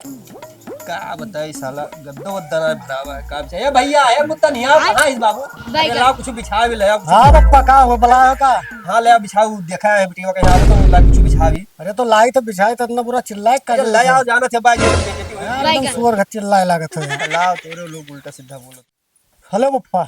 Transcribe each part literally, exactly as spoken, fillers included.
का बताई साला, गद्दो वद्दा ना भरावा है, काम चाहिए। ए भैया, ए मुत्तन, यहाँ कहाँ है बाबू? अरे बैगन। लाओ, कुछ बिछा भी ले आओ, कुछ। हाँ पप्पा, का हो, बुलायो का? हाँ, ले आओ, बिछाओ, देखा है बिटिया के यहाँ तो ला, कुछ बिछा भी। अरे तो लाई तो बिछाए, तो इतना बुरा चिल्लाए का अरे जरूरत ले है? आओ, जाना थे बाई, ये तो बेइज्जती हुई। यार, एकदम बैगन। सुअर घर चिल्लाए लागत है यार। लाओ, तोरे लोग उल्टा सीधा बोलो। हेलो पप्पा,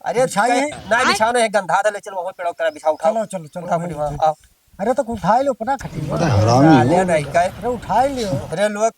अरे बिछाई है? ना बिछाना है, गंधा था, ले चल, वहाँ पेड़ उतरा, बिछा, उठाओ। चलो, चलो, चलो, उठा, वहीं बिठा, बिछाई। आओ। अरे तो उठाई लो अपना खटिया। बड़ा हरामी हो। ले नहीं, काय? अरे उठाई लियो। अरे लोग,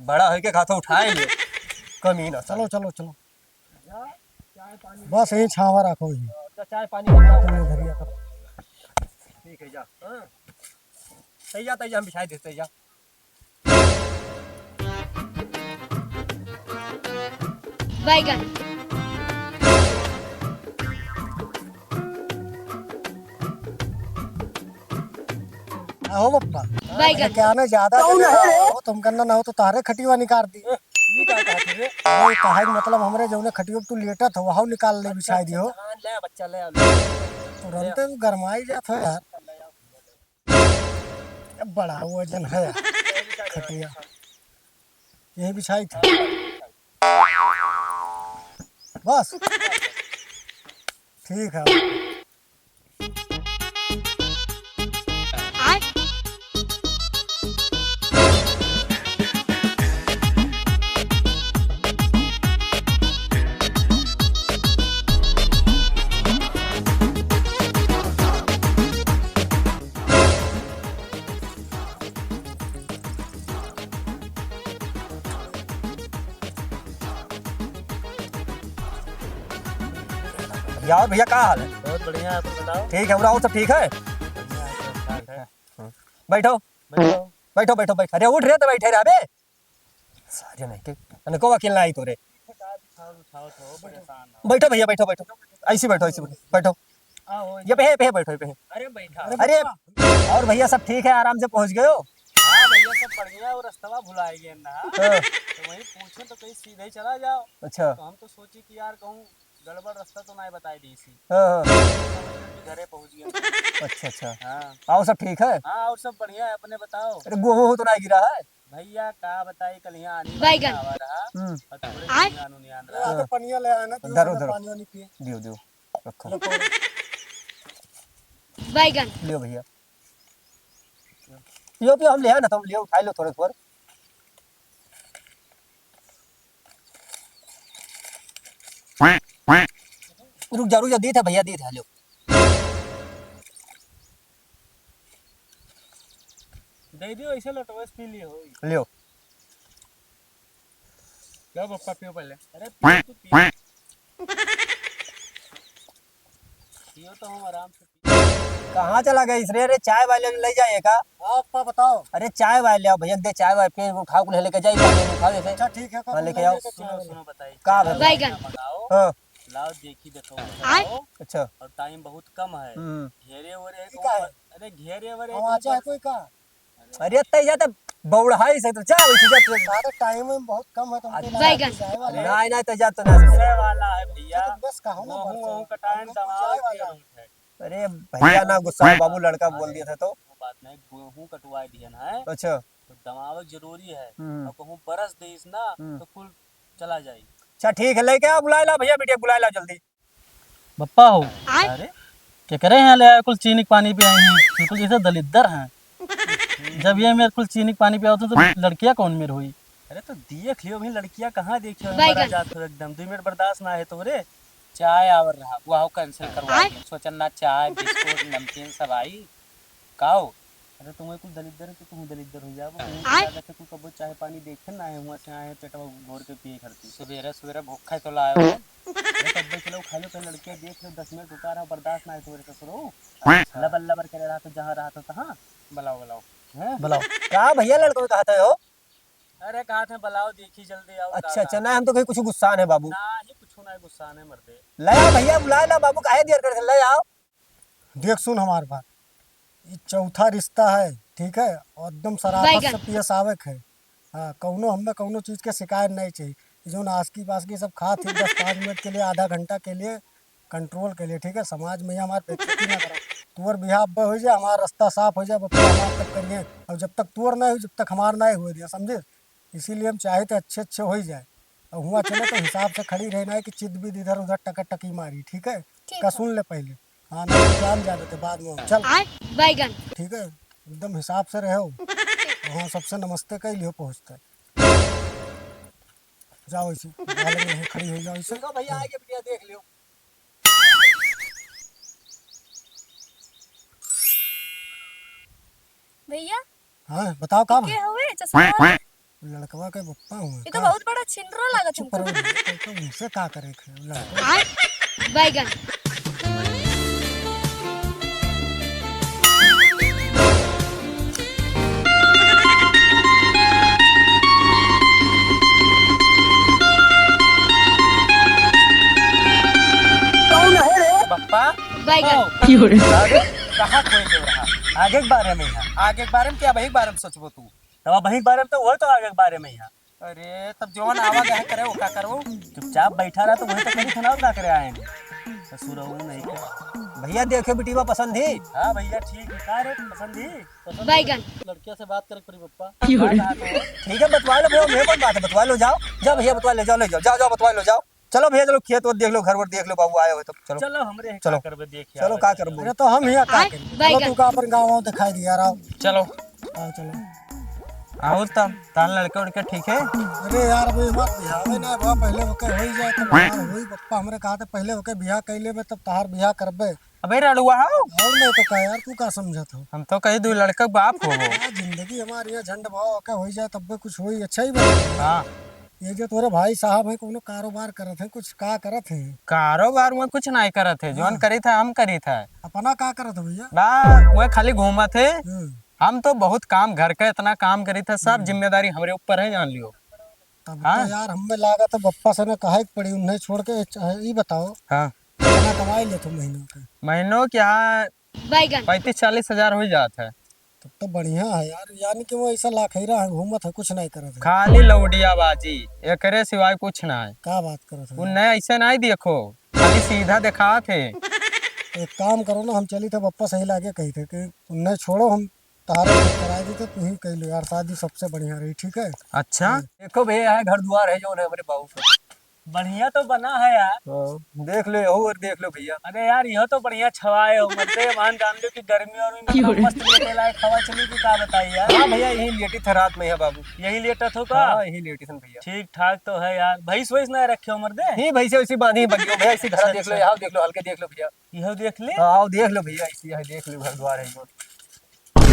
बड़ा होके खाता उठाए ले। कमी ना चलो, चलो, चलो। बस यही छावा रखो ही। अच्छा, चाय पानी बनाओ। तुम इधर ही रखो। ठीक है, जा। हाँ। तैया, तैया हम बिछाई देते, जा। बैगन। आहो पप्पा। बैगन। अरे क्या ना ज्यादा कौन है रे? हो, तुम करना ना हो तो तारे खटिया निकाल दी। ए, ये का कहत रे? अरे, काहे के मतलब हमरे जौने खटियो पे तू लेटत हो, वहाउ निकाल ले, अच्छा, बिछाई दियो। अच्छा, हाँ, ले बच्चा, ले, ले। तुरंते ले। तू गरमाई जात हो यार। ले आओ। ए, बड़ा वजन है यार। ये बिछाई खटिया। यही बिछाई था। बस। ठीक है। यार भैया, का हाल है? बहुत बढ़िया, अपन बताओ। ठीक है, और सब ठीक है? बढ़िया है, सब ठीक है। हाँ। बैठो। बैठो। बैठो, बैठो, बैठो। अरे उठ रे, तो बैठे रहे बे। सारे नहीं के, अने को वकील ना आई तोरे। उठाओ, उठाओ तो, परेशान हो। बैठो भैया, बैठो, बैठो। ऐसे बैठो, ऐसे बैठो। बैठो। आओ, ये पे है, पे है, बैठो, पे है। अरे बैठा। अरे, और भैया सब ठीक है, आराम से पहुँच गए हो? हाँ भैया, सब बढ़िया, और रास्ता भुलाए गए ना। हाँ। तो वहीं पूछो तो कहीं सीधे ही चला जाओ। अच्छा। तो हम तो सोची कि यार कहूँ गड़बड़ रास्ता तो ना बताई दी सी। हाँ, हाँ। घरे पहुँच गए। अच्छा, अच्छा। हाँ। और सब ठीक है? हाँ, और सब बढ़िया है, अपने बताओ। अरे, गेहूं तो ना गिरा है? भैया, का बताई, कल यहाँ आनी बैगन। आवा रहा, हम्म। और थोड़े आय? ध्यान उन्यान रहा। हाँ। तो पनिया ले आना, धरो, धरो। पानी वानी पिए। दियो, दियो, रखो। लो, पानी। बैगन। लियो भैया। पियो, पियो, हम ले आए ना, तुम लियो, उठाई लो थोड़े थोड़े। रुक जा, रुक जा, दीत है भैया, दीत है, लियो। दे दियो, ऐसे लटवस पी लियो। लियो। क्या पप्पा पियो पहले? अरे पियो तो पियो। पियो तो हम आराम से। कहाँ चला गया इस रे? अरे चाय वाले ले जाए का? हाँ, पप्पा बताओ। अरे चाय वाले आओ भैया, दे चाय वाय पे उठाओ, कुल लेके जाइए, पानी उठाओ जैसे। अच्छा ठीक है, हाँ, लेके आओ। सुनो, सुनो, बताइए। का चाय बैगन। मंगाओ। हाँ। लाओ देखी देखो। आय। अच्छा। और टाइम बहुत कम है। हम्म। घेरे वरे ये का है? अरे घेरे वरे हम आचा है कोई का? अरे तै जाते बौड़ाई से तो जा, उसी जा तू। सारे टाइम में बहुत कम है तुमको। अच्छा। बैगन। चाय वाला है। नहीं, नहीं, तै जा तो ना। दूसरे वाला है भैया। तो बस कहो ना, वो, बरसा। वो कटाएं हमको दबाओ चाय वाला। अरे भैया ना गुस्सा हो बाबू, लड़का बोल दिया था तो। वो बात नहीं, गेहूं कटवा दिया ना है। अच्छा। तो दमावक जरूरी है। हम्म। और कहूँ बरस देइस ना, हम्म। तो कुल चला जाई। अच्छा ठीक है, लेके आओ, बुलाए ला भैया, बिटिया बुलाए ला जल्दी। बप्पा हो। आय? अरे? केकरे यहाँ ले आए, कुल चीनी के पानी पे आई हैं, बिल्कुल जैसे दलिद्दर हैं। जब ये मेरे कुल चीनी के पानी पे आवत हैं, तो लड़किया कौन मेर हुई? अरे तो देख लियो भाई, लड़किया कहाँ देखियो, बैगन। मरा जात हो एकदम, दो मिनट बर्दाश्त ना है तोरे। चाय आवर रहा, वह cancel करवा आय? दिया। सोचन ना चाय, बिस्कुट, नमकीन सब आई। का हो? अरे तुम कुल दलिद्दर है तो तुम दलिद्दर हो जाओ। तुम आय? ज्यादा के तू कबो चाय पानी देखे ना है, हुआ से आए पेटवा घोर के पिए करती। सवेरे सवेरे भूखा तो लाए हो। अरे तब चलो खा लो, पहले लड़कियां देख लो, दस मिनट रुका रहा, बर्दाश्त ना है तुम्हारे ससुरो। अच्छा। लबर लबर करे रहा तो जहाँ रहा तो तहाँ। बुलाओ, बुलाओ। हैं? बुलाओ। का भैया लड़कों को कहते हो? अरे कहा थे बुलाओ, देखी जल्दी आओ, अच्छा, का अच्छा, कहा? नहीं, हम तो कहीं कुछ गुस्सा है बाबू। ना, ये कुछ ना है, गुस्सा है मर्दे। ले आओ भैया, बुला ला बाबू, काहे देर करते, ले आओ। देख सुन हमार बात, ई चौथा रिश्ता है, ठीक है, और एकदम सराफत बैगन। से पेश आवे के है। हाँ, कौनो हमें कौनो चीज के शिकायत नहीं चाहिए। ई जौन आसकी पासकी सब खात है दस पाँच मिनट के लिए, आधा घंटा के लिए, control के लिए, ठीक है, समाज में ये हमार बेइज्जती ना करो। तोर बियाह अब्बे होइ जाए, हमार रस्ता साफ होइ जाए, बप्पा हमार तब करिए। और जब तक तोर नाहीं होइ, जब तक हमार नाहीं होइ दिया, समझे? इसीलिए हम चाहे थे अच्छे अच्छे होइ जाए। और हुआ चले तो हिसाब से खड़ी रहना है कि चित बित इधर उधर टका टकी मारी, ठीक है? ठीक का है। सुन ले पहले। हाँ, नहीं तो जान जाबे ते बाद में। चल। आय, बैगन। ठीक है, एकदम हिसाब से रहो। वहाँ सबसे नमस्ते कह लियो पहुँचते। जाओ इसे, बगल में खड़ी हो जाओ इसे। देखो भैया, आगे बिटिया देख लियो। भैया, हाँ, बताओ का के बा? हवे चश्मा वाला? लड़कवा के बप्पा हुए ये तो का? बहुत बड़ा छिनरो लागत चुप हमको। रहो, तो, तो उनसे का करे के है, लड़कवा। बैगन। कौन है रे? बप्पा? बैगन। आओ। की हो रे? अरे, कहाँ खोए गए रहा? आगे के बारे में है। आगे के बारे में क्या, वही के बारे में सोचबो तू? तब वही के बारे में तो, वो तो आगे के बारे में है। अरे, तब जौन आवा गया करे, वो का करो? चुपचाप बैठा रहा, तो वही तो करी था ना, और का करे आए हैं? ससुर, वो नहीं कर। भैया, देखियो, बिटिया पसंद ही? हाँ भैया, ठीक है। का रे, पसंद ही? बैगन। लड़किया से बात करे के पड़ी, पप्पा। की हो रे? ठीक है, बतवा लो भैया, मैं कौन बात है, बतवा लो, जाओ, जाओ भैया, बतवा ले जाओ, ले जाओ, जाओ, जाओ, बतवा लो, जाओ। चलो भैया, चलो खेत वेत देख लो, घर वर देख लो, बाबू आए हो तो चलो। चलो, हमरे यहाँ चलो। का करबे, देख चलो, यार। का करबो? अरे तो हम यहाँ का आय, करी? चलो, बैगन। तू का अपन गाँव वाँव दिखाई दिया, आओ। चलो। आओ, चलो। और तब तार लड़के उड़के ठीक है? अरे यार, अभी हमार बिहावे ना बा, पहले ओके होई जाए तब हमार होई। पप्पा हमरे कहा थे पहले ओके बियाह कर लेबे तब तहार बियाह करबे। अबे रड़ुआ हो? और नहीं तो का यार, तू का समझत हो? हम तो कही दू लड़का बाप हो वो। यार, जिंदगी हमारी ये झंड भाव ओके होई जाए तब भी कुछ होई, अच्छा ही बा। हाँ। ये जो तोरे भाई साहब हैं, कोनो कारोबार करत हैं, कुछ का करत हैं? कारोबार में कुछ नहीं करत है, जौन हाँ। करी था हम करी था। अपना का करत हो भैया? बा, वो खाली घूमत है। हम्म। हम तो बहुत काम, घर का इतना काम करी था, सब हम्म। जिम्मेदारी हमरे ऊपर है, जान लियो। तब हाँ। तो यार, हमें लागत है बप्पा से ना कहे के पड़ी, उन्हें छोड़ के। अच्छा, ई बताओ, हाँ। कितना कमाई लेत हो महीनों के? महीनों के यहाँ बैगन। पैंतीस चालीस हजार हो जात है। तब तो बढ़िया है यार, यानी कि वो ऐसा लाखेरा है, घूमत है, कुछ नहीं करत है। खाली लौडियाबाजी, एकरे सिवाय कुछ ना है। का बात करत है? उन्हें ऐसे नहीं देखो, खाली सीधा दिखात है। एक काम करो ना, हम चली थे बप्पा सही लागे कही थे कि उन्हें छोड़ो, हम तहारे करा दी तो तू ही कह लो यार, शादी सबसे बढ़िया रही, ठीक है? अच्छा। हाँ। देखो भैया, यहाँ घर दुआर है जो है हमारे बाबू का। बढ़िया तो बना है यार। हाँ, देख लो, यहो और देख लो भैया। अरे यार, यह तो बढ़िया छवाए हो, मर्दे मान जान लो कि गर्मी और में की हो रे? मस्त लेटे लायक हवा चली कि का बताई यार। हाँ भैया, यही लेटी था रात में है बाबू। यही लेटा थो का? हाँ, यही लेटी थन भैया। ठीक ठाक तो है यार। भैंस वैस ना रखे हो मर्दे? नहीं, भैंस वैसी बांधी बगियो भैया, इसी घर अच्छा, देख लो, अच्छा। यहाँ देख लो, हल्के देख लो भैया। यहो देख ले। हाँ, आओ देख लो भैया, इसी यहाँ देख लो, घर द्वार है जो।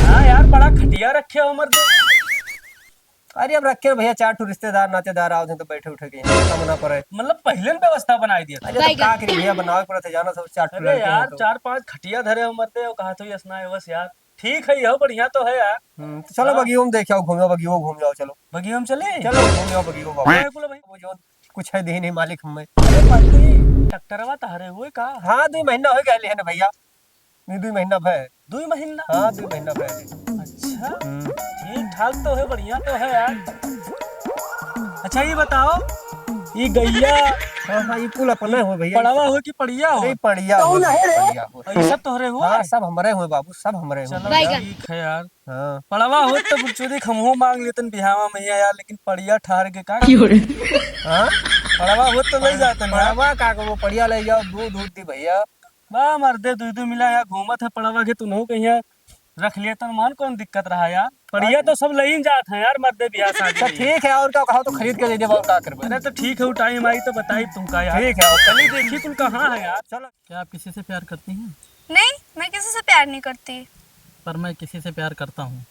हाँ यार, बड़ा खटिया रखे हो मर्दे। अरे अब रखे हो भैया, चार ठो रिश्तेदार नातेदार आओ थे तो बैठे उठे के यहाँ, कम ना पड़े। मतलब पहले न व्यवस्था बनाई दिया था। अरे तो बैगन। का करी भैया, बनावे पड़त है, जाना सब चार ठो अरे लड़के हैं यार, तो। चार पांच खटिया धरे हो मर्दे, और कहा तो यस ना है बस यार। ठीक है, यह बढ़िया तो है यार। हम्म, तो चलो हाँ। बगियो में देख आओ, घूमो, बगियो घूम जाओ, चलो। बगियो में चले? चलो घूम जाओ बगियो बाबू। अरे कुल भाई। वो जो कुछ है देही नहीं मालिक हमें। अरे पति, ट्रैक्टरवा तहरे हुए का? हाँ, दो महीना हो गया लेहन भैया। नहीं, दो महीना भय। दो महीना? हाँ, दो महीना भय। अच्छा, हम्म। ठीक ठाक तो है, बढ़िया तो है यार। अच्छा, ये बताओ, ये गैया हाँ, हाँ, ये कुल अपने हो भैया। पड़वा हो कि पड़िया हो? अरे, पड़िया हो, कौन है रे? पड़िया हो। और ये सब तोहरे हो? हाँ, सब हमरे हो बाबू, सब हमरे हो। चलो, बैगन। ठीक है यार। हाँ। पड़वा होत तो बुरचुदी हमहू मांग लेतन बिहावा में यार, लेकिन पड़िया ठार के का की हो रे? हाँ? पड़वा होत तो ले जातन यार। पड़वा का करो, पड़िया ले जाओ, दूध दूध दी भैया। बा मर्दे, दुई दुई मिला यहाँ घूमत है पड़वा के, तुनहू कहीं रख लेतन, मान कौन दिक्कत रहा यार? पड़िया तो सब लेन जात है यार मर्दे, बियाह शादी तो में। ठीक है, और का कहो तो खरीद के दे देबा, और का करबे? अरे तो ठीक है, वो टाइम आई तो बताई तुमका यार। ठीक है, और चलिए देखी तुम कहाँ है यार। चलो। क्या आप किसी से प्यार करती हैं? नहीं, मैं किसी से प्यार नहीं करती। पर मैं किसी से प्यार करता हूँ।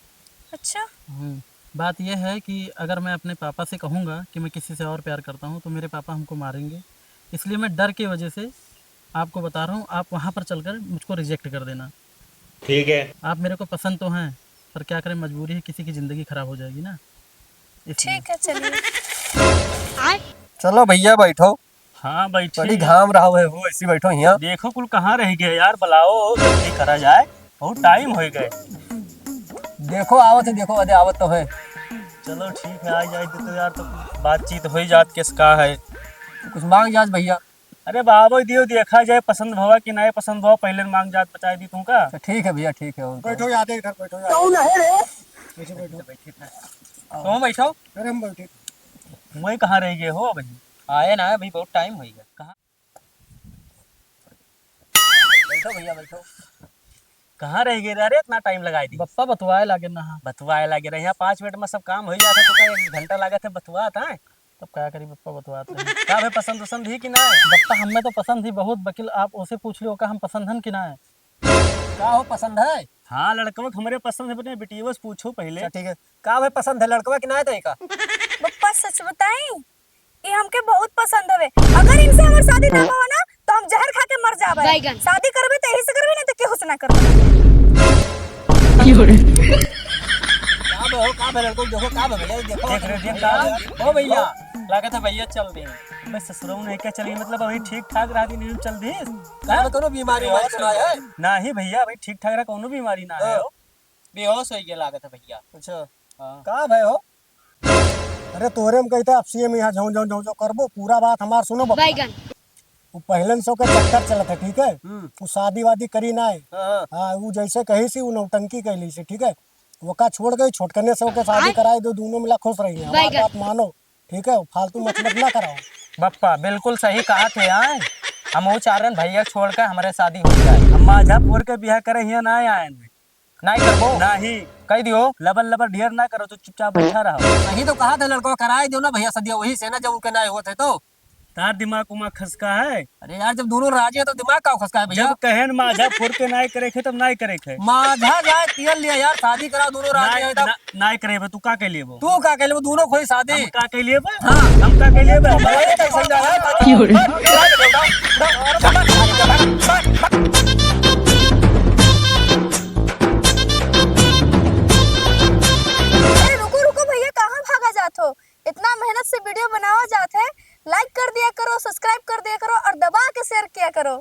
अच्छा। हम्म, बात यह है कि अगर मैं अपने पापा से कहूँगा कि मैं किसी से और प्यार करता हूँ तो मेरे पापा हमको मारेंगे, इसलिए मैं डर की वजह से आपको बता रहा हूँ, आप वहाँ पर चलकर मुझको रिजेक्ट कर देना। ठीक है। आप मेरे को पसंद तो हैं, पर क्या करें, मजबूरी है, किसी की ज़िंदगी ख़राब हो जाएगी ना, इसलिए। ठीक है, चलिए। चलो भैया, बैठो। हाँ, बैठे। बड़ी घाम रहा है, हो ऐसी बैठो यहाँ। देखो, कुल कहाँ रह गए यार, बुलाओ, जल्दी करा जाए, बहुत टाइम हो गए। देखो, आवत है, देखो, अरे आवत तो है। चलो, ठीक है, आ जाए तो यार, तो बातचीत हो ही जात, किस का है। कुछ मांग जात भैया। अरे बाबू, दियो, देखा जाए, पसंद भवा कि नाहीं पसंद भवा, पहिले मांग जात बचाए दी तुमका। तो ठीक है भैया, ठीक है, और बैठो, याद है, इधर बैठो, याद। कौन है रे? बैठो, बैठो। तुम बैठो। अरे हम बैठे। वही कहाँ रह गए हो भाई? आए ना भाई, बहुत टाइम हो गया। कहाँ? बैठो भैया, बैठो। कहाँ रह गए रे? अरे, इतना टाइम लगाए दी। बप्पा बतवाए लागे ना। बतवाए लागे रहे। यहाँ पाँच मिनट में सब काम हो जाता, तो क्या एक घंटा लागत है बतवात है? तब क्या करी बप्पा, बतवात रहे। का भाई, पसंद वसंद ही कि ना? बप्पा, हमें तो पसंद ही बहुत, बकिल आप उसे पूछ लियो का हम पसंद हन कि ना? का हो, पसंद है? हाँ, लड़कवा के हमरे पसंद है, अपने बिटिया से पूछो पहिले। अच्छा, ठीक है। का भाई, पसंद है लड़कवा कि ना तय का? बप्पा, सच बताई, ये हमके बहुत पसंद हवे। अगर इनसे हमार शादी ना हो ना, तो हम जहर खा के मर जाबे। बैगन। शादी करबे तो यही से करबे, नहीं तो केहू से ना करबे। का बे हो, का बे लड़को, देखो का बे भैया, देखो। देख रहे, देख का बे। ओ भैया, लागत है भैया चल दे। बस ससुरऊ नहीं क्या चली, मतलब अभी ठीक ठाक रहा दिन चल दी। का बे, कोनो बीमारी वारी तो ना है? नहीं भैया, अभी ठीक ठाक रहा, कोनो बीमारी ना है। हाँ। बेहोश हो गया लागत है भैया। अच्छा। हाँ। का भय हो? अरे तोहरे हम कहते अब से हम यहाँ झौं झौं झौं झौं करबो, पूरा बात हमार सुनो बप्पा। बैगन। वो पहले से ओकर चक्कर चलत है, ठीक है? हम्म। वो शादी वादी करी ना है। हाँ, हाँ। हाँ, वो जैसे कही सी, वो नौटंकी कह ली सी, ठीक है? वो का छोड़ गई, छोटकने से ओके शादी आय। कराए दो, दोनों मिला खुश रही है। हमार बैगन। बात मानो, ठीक है? फालतू मत मत ना कराओ। बप्पा, बिल्कुल सही कहा थे, आए। हम वो चाह रहे हैं भैया छोड़ के हमारे शादी हो जाए। हम माझापुर के बियाह करे हिया ना आए हैं। नाहीं करबो? नाहीं। कह दियो। लबर लबर ढेर ना करो, तो चुपचाप बैठा रहो। सही तो कहा था लड़को, कराए दियो ना भैया सदिया, वही से ना जब उनके ना होत है तो। तार दिमाग उमाग खसका है? अरे यार, जब दोनों राजी है तो दिमाग का खसका है भैया? जब कहन माझापुर के नाहीं करे खे, तब नाहीं करे खे। माझा जाए तियल लिया यार, शादी करा दोनों राजी नाहीं, है तब। ना-, नाहीं करे बे, तू का के लिए बो? तू का के लिए बो? दोनों खोई शादी। हम का के लिए बे? हाँ। हम का के लिए बे? भाई, कैसे जा रहा है? की हो रही? अरे रुको, रुको भैया, कहाँ भागा जात हो? इतना मेहनत से video बनावा जात है, like कर दिया करो, subscribe कर दिया करो और दबा के share किया करो।